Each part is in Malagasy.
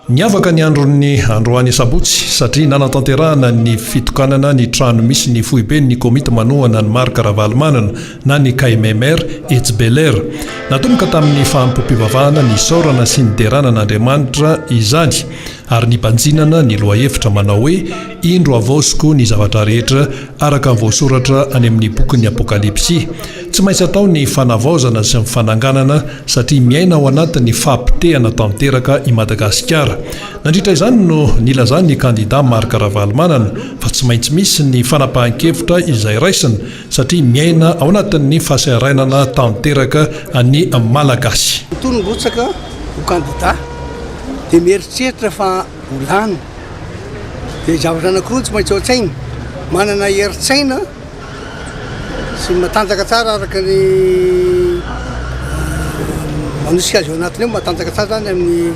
Niavaka ny andron'ny androany sabotsy satria nanatanterahana ny fitokanana ny trano misy ny foiben'ny komity manohana an'i Marc Ravalomanana na ny KMMR etsy Bel'Air. Natomboka tamin'ny fanompoam-pivavahana nisaorana sy niderana an'Andriamanitra izany ary nibanjinana ny lohahevitra manao hoe Indro havaoziko ny zavatra rehetra araka ny voasoratra any amin'ny bokin'ny Apokalypsy. Tsy maintsy atao ny fanavaozana sy ny fananganana satria miaina ao anatin'ny fahapotehana tanteraka i Madagasikara. Nandritra izany no nilazan'ny kandida Marc Ravalomanana fa tsy maintsy misy ny fanapahan-kevitra izay raisina satria miaina ao anatin'ny fahasahiranana tanteraka ny Malagasy. Matoa nirotsaka ho kandida dia mieritreritra fa ho lany. Dia zavatra anankiroa no tsy maintsy ao an-tsaina, manana herin-tsaina sy matanjaka tsara araka ny manosika azy ao anatiny ao, matanjaka tsara zany amin'ny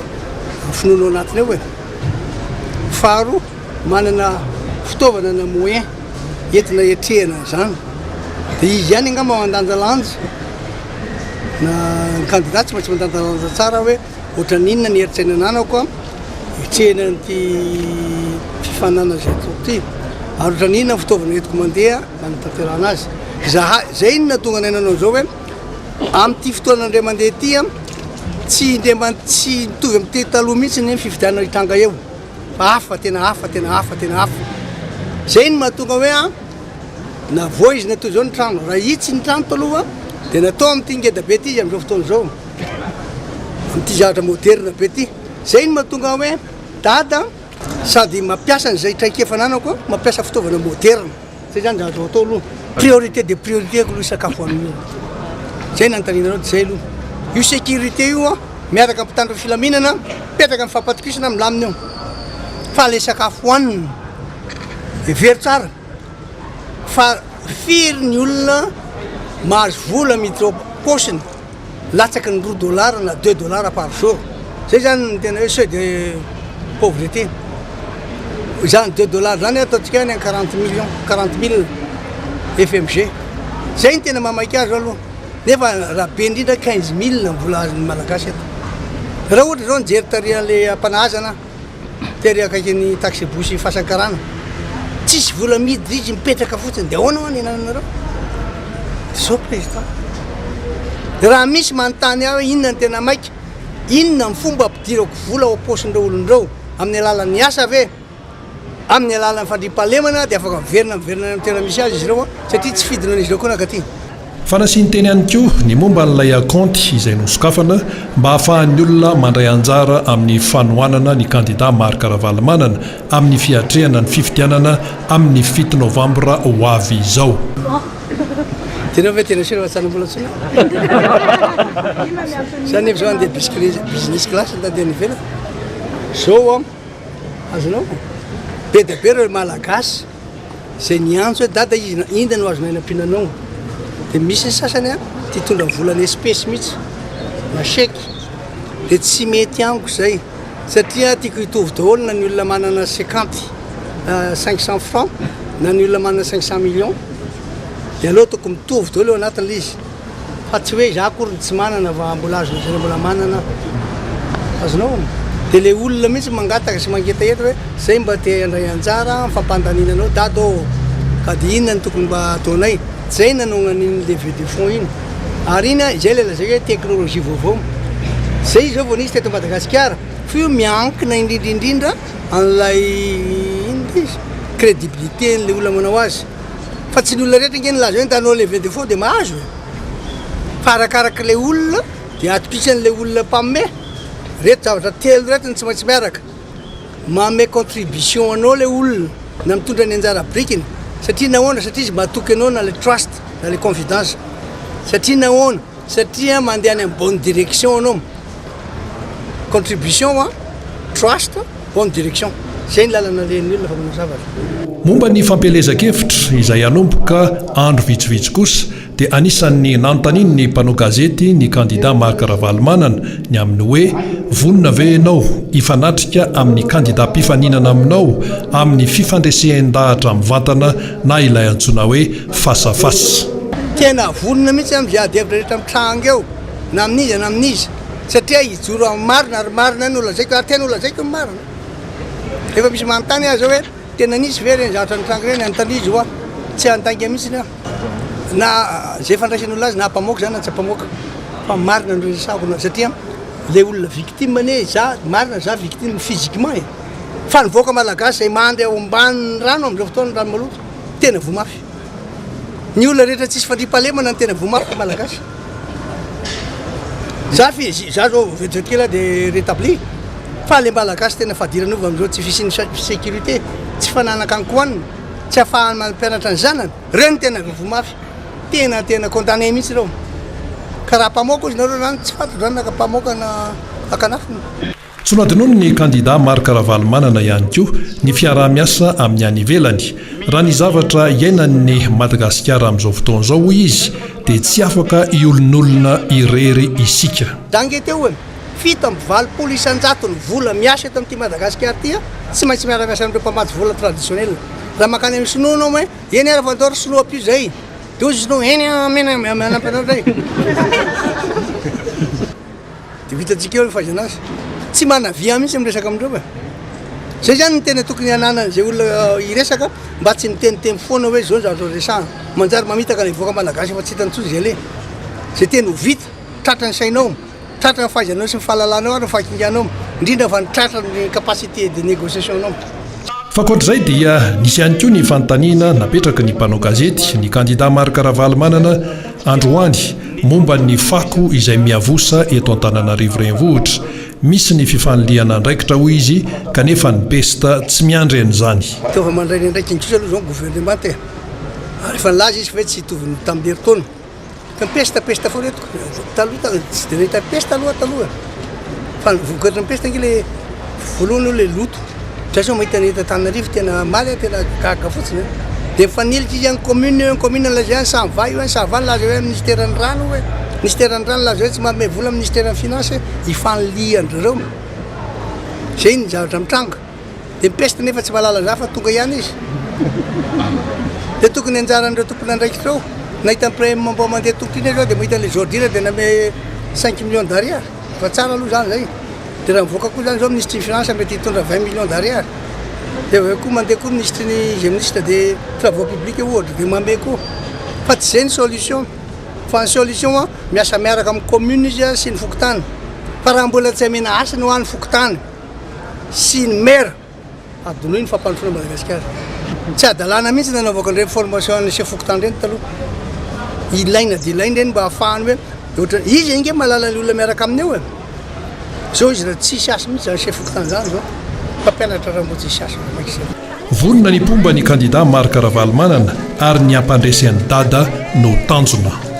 finoana ao anatiny ao e. Faharoa, manana fitaovana na moyen entina hiatrehana an'izany. Dia izy ihany angamba mandanjalanja na ny kandida tsy maintsy mandanjalanja tsara hoe Ohatran'ny inona ny herin-tsaina ananako an, hiatrehana an'ity fifaninanana izay ataoko ity? Ary ohatran'ny inona ny fitaovana entiko mandeha hanatanterahana azy? Izahay, izay no nahatonga anay nanao izao hoe, amin'ity fotoana indray mandeha ity an, tsy indray man- tsy mitovy amin'ity taloha mihitsy ny fifidianana hitranga eo, fa hafa, tena hafa, tena hafa, tena hafa. Izay no mahatonga hoe an, navoizina toy izao ny trano, raha hitsy ny trano taloha dia natao amin'ity ngeda be ity izy amin'izao fotoana izao. Amin'ity zavatra moderina be ity. Zay no mahatonga hoe dada sady mampiasa an'izay traikefa ananako, mampiasa fitaovana moderina. Zay zany zavatra atao aloha. Priorité de priorité aloha sakafo hoan'ny olona. Zay no anontanianareo dia zay aloha. Io sécurité io an, miaraka amin'ny mpitandro ny filaminana, mipetraka amin'ny fampatokisana, milamina io. Fa le sakafo hohanina, hevero tsara fa firy ny olona mahazo vola miditra ao am-paosiny. Latsaky ny roa dollars na deux dollars par jour. Zay zany ny tena hoe seuil de pauvreté. Izany deux dollars zany ataontsika any 40 millions, 40 mille FMG. Zay ny tena mahamaika azy aloha. Nefa raha be indrindra 15 mille ny vola azon'ny Malagasy eto. Raha ohatra zao nijery tary an'ilay Ampanahazana Tery akaikin'ny taxi-bus Fasankarana. Tsisy vola miditra izy mipetraka fotsiny dia ahoana hoa ny anananareo? Zao président. Raha misy manontany ahy hoe inona ny tena maika, inona ny fomba ampidirako vola ao am-paosin'ireo olona ireo? Amin'ny alalan'ny asa ve? Amin'ny alalan'ny fandriampahalemana dia afaka miverina miverina any amin'ny toerana misy azy izy ireo satria tsy fidina an'izy ireo koa nankaty. Fa nasiany-teny ihany koa ny momba an'ilay kaonty izay nosokafana mba hahafahan'ny olona mandray anjara amin'ny fanohanana ny kandida Marc Ravalomanana amin'ny fiatrehana ny fifidianana amin'ny fito novambra ho avy izao. Jereo ve tena sûr fa tsy hanam-bola intsony aho? Za nefa zao andeha business class andeha any ivelany. Zao an, azonao? Be dia be ireo Malagasy Izay niantso hoe dada izy na inona no azonay nampiana anao dia misy ny sasany a te hitondra vola en espèce mihitsy na chèque dia tsy mety amiko izay satria tiako hitovy daholo na ny olona manana cinquante 500 francs na ny olona manana 500 millions dia aleo ataoko mitovy daholo eo anatin'ilay izy. Fa tsy hoe izaho akory no tsy manana fa mbola azo lazaina mbola manana aho. Azonao? Dia ilay olona mihitsy mangataka sy mangetaheta hoe zay mba te handray anjara amin'ny fampandaniana anao dada ô, ka dia inona no tokony mba ataonay? Zay nanaovana an'iny levée de fonds iny. Ary iny izay ilay lazaiko hoe teknolojia vaovao. Zay izao vao nisy teto Madagasikara. Fa io miankina indrindra indrindra an'ilay inona ity izy? Crédibilité-n'ilay olona manao azy. Fa tsy ny olona rehetra ange nilaza hoe ntanao levée de fonds dia mahazo e! Fa arakarak'ilay olona dia atokisan'ilay olona mpanome. Ireto zavatra telo ireto no tsy maintsy miaraka. Manome contribution anao ilay olona na mitondra ny anjara birikiny satria nahoana? Satria izy matoky anao na ilay trust na ilay confidence. Satria nahoana? Satria mandeha any amin'ny bonne direction anao. Contribution an, trust, bonne direction. Zay ny lalana alehan'ny olona fa manao zavatra. Momba ny fampielezan-kevitra izay hanomboka andro vitsivitsy kosa dia anisan'ny nanontanian'ny mpanao gazety ny kandida Marc Ravalomanana ny amin'ny hoe vonona ve ianao hifanatrika amin'ny kandida mpifaninana aminao amin'ny fifandresen-dahatra mivantana na ilay antsoina hoe face à face. Tena vonona mihitsy amin'izay ady hevitra rehetra mitranga eo na amin'iza na amin'iza. Satria hijoro amin'ny marina ary marina no lazaiko ary tena ho lazaiko ny marina. Rehefa misy manontany aho zao hoe tena nisy ve ireny zavatra nitranga ireny, anontanizo izy hoa. Tsy handainga mihitsy aho. Na izay fandraisan'olona azy na hampamoaka izany na tsy hampamoaka. Fa marina no resahako satria ilay olona victime anie za, marina za victime physiquement e. Fa ny vahoaka malagasy izay mandry ao ambanin'ny rano amin'izao fotoana, rano maloto, tena voa mafy. Ny olona rehetra tsisy fandriampahalemana no tena voa mafy ny malagasy. Za fi, za zao vetivety kely aho de rétabli fa le malagasy tena fadiranova amin'izao tsy fisian'ny sécurité, tsy fananan-kankohanina, tsy ahafahany mampianatra ny zanany, reo no tena voa mafy, tena tena condamné mihitsy reo. Ka raha mpamoaka ozy nareo zany tsy fantatro zany na mpamoaka na akanafina. Tsy nohadinoin'ny kandida Marc Ravalomanana ihany koa ny fiaraha-miasa amin'ny any ivelany. Raha ny zavatra iainan'i Madagasikara amin'izao fotoana izao, hoy izy, dia tsy afaka hiolonolona irery isika. Dange teo e! 87% ny vola miasa eto amin'ity Madagasikara ity tsy maintsy miara-miasa amin'ireo mpamatsy vola traditionnel. Raha mankany amin'ny sinoa anao moa, eny ary fa andao ry sinoa ampio izay. Dia hoy izy sinoa, eny amena manampy anao indray. Dia ho hitantsika eo ny fahaizana azy. Tsy manavia mihitsy miresaka amindreo e. Zay zany no tena tokony hananan'izay olona hiresaka mba tsy miteniteny foana hoe zao ny zavatra resahana. Manjary mamitaka ny vahoaka malagasy efa tsy hitany intsony izay aleha. Izay teny ho vita, tratra ny sainao, tratra ny fahaizanao sy ny fahalalanao ary ny fahakinganao, indrindra fa ny tratra ny capacité de négociation-nao. Fa ankoatr'izay dia nisy ihany koa ny fanontaniana napetraky ny mpanao gazety ny kandida Marc Ravalomanana androany momba ny fako izay miavosa eto Antananarivo Renivohitra. Misy ny fifanilihana andraikitra hoy izy kanefa ny pesta tsy miandry an'izany. Efa mandray ny andraikiny kosa aloha izao ny governemanta e! Ary efa nilaza izy fa hoe tsy hitovy ny tamin'ny herintaona. Ka pesta pesta foana eto taloha taloha tsy de nahita pesta aloha taloha fa ny vokatry ny pesta ange le voalohany aloha le loto za zao mahita ny eto Antananarivo tena omaly aho tena gaga fotsiny a de mifanilika izy any commune eo commune nilaza hoe Sava io Sava nilaza hoe ministeran'ny rano hoe ministeran'ny rano nilaza hoe tsy manome vola ministeran'ny finance ifanilihan-dry zareo zay ny zavatra mitranga. Dia ny peste nefa tsy mahalala za fa tonga ihany izy. Dia tokony anjaran'ireo tompon'andraikitra eo. Nahita ny prime mba mandeha tongotra iny zao dia mahita an'ilay ordure dia nanome 5 millions d'ariary. Efa tsara aloha zany zay. Dia raha mivoaka koa zany zao minisitry ny finance mety hitondra 20 millions d'ariary. Dia avy eo koa mandeha koa minisitry ny izay ministre des travaux publics ohatra dia manome koa. Fa tsy zay ny solution. Fa ny solution an, miasa miaraka amin'ny commune izy sy ny fokontany. Fa raha mbola tsy amena hasina ho an'ny fokontany. sy ny maire adinoy ny fampandrosoana Madagasikara. Tsy hadalana mihitsy nanaovako an'ireny formation an'ny chef fokontany ireny taloha. Ilaina dia ilaina ireny mba hahafahany hoe ohatra izy ange mahalala ny olona miaraka aminy eo e. Zao izy raha tsisy asa mihitsy zany chef fokontany zany zao. Mpampianatra raha mbo tsisy asa vao mainka izay. Vonona ny mpomba ny kandida Marc Ravalomanana ary ny hampandresy an'i Dada no tanjona.